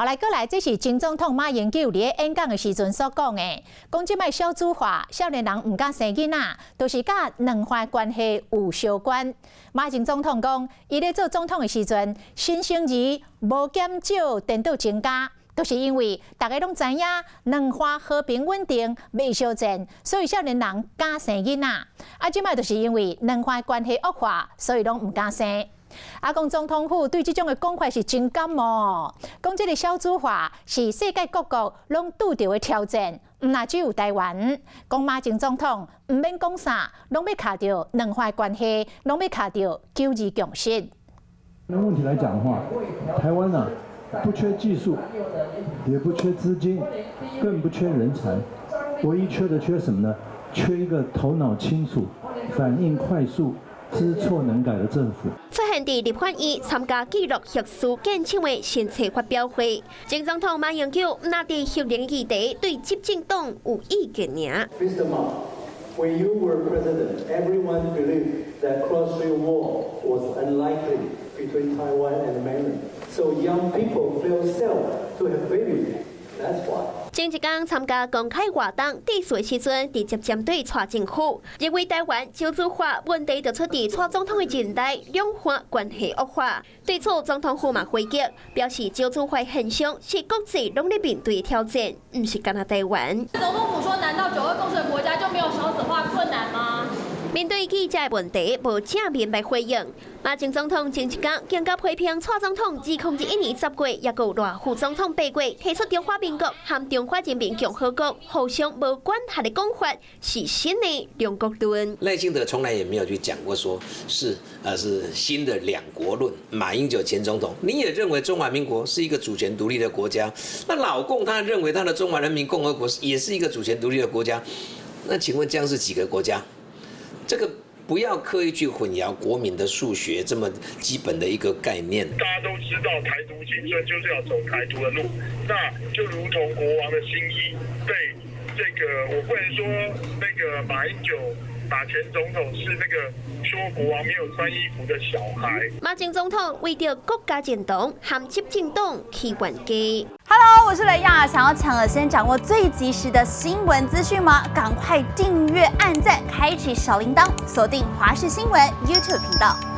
好來，閣來，這是前總統馬英九佇咧演講的時陣所講的，講這擺少子化，少年人毋敢生囡仔，都是佮兩岸關係有相關。馬前總統講，伊咧做總統的時陣，新生兒無減少，顛倒增加，都是因為大家攏知影兩岸和平穩定，袂相戰，所以少年人敢生囡仔。啊，這擺就是因為兩岸關係惡化，所以攏毋敢生。啊，講總統府對這種的講法是真感冒，講這个少子化是世界各國攏拄著的挑戰，毋若只有台灣。講馬前總統毋免講啥，攏欲卡著兩岸關係，攏欲卡著九二共識。那問題來講的話，台灣啊，不缺技術，也不缺資金，更不缺人才，唯一缺的缺什麼呢？缺一個頭腦清楚、反應快速、知錯能改的政府。出現佇立法院參加記錄核四建廠的新冊發表會，前總統馬英九若佇核能議題對執政黨有意見爾。 Mr. Ma, when you were president, everyone believed that cross-strait war was unlikely between Taiwan and the mainland. So young people feel safe to have babies. That's why. 前一工參加公開活動，致辭時陣直接針對蔡政府，認為台灣少子化問題就出佇蔡總統的任內，兩岸關係惡化。對此，總統府嘛回擊，表示少子化現象是國際攏咧面對的挑戰，毋是干焦台灣。總統府說，難道九二共識的國家就沒有少子化困難嗎？面對記者的問題，無正面來回應。馬前總統前一工更加批評蔡總統2021年10月，抑閣有賴副總統8月提出中華民國和中華人民共和國互相無管轄的講法，是新的兩國論。賴清德從來也沒有去講過，說是新的兩國論。馬英九前總統，你也認為中華民國是一個主權獨立的國家？那老共他認為他的中華人民共和國也是一個主權獨立的國家？那請問這樣是幾個國家？這個不要刻意去混淆國民的數學這麼基本的一個概念。大家都知道台獨精神就是要走台獨的路，那就如同國王的新衣被這個，我不能說那個馬英九馬前總統是那個說國王沒有穿衣服的小孩。馬前總統為著國家認同和執政黨去冤家。 Hello，我是雷亞，想要搶先掌握最及時的新聞資訊嗎？趕快訂閱、按讚、開啟小鈴鐺，鎖定華視新聞 YouTube 頻道。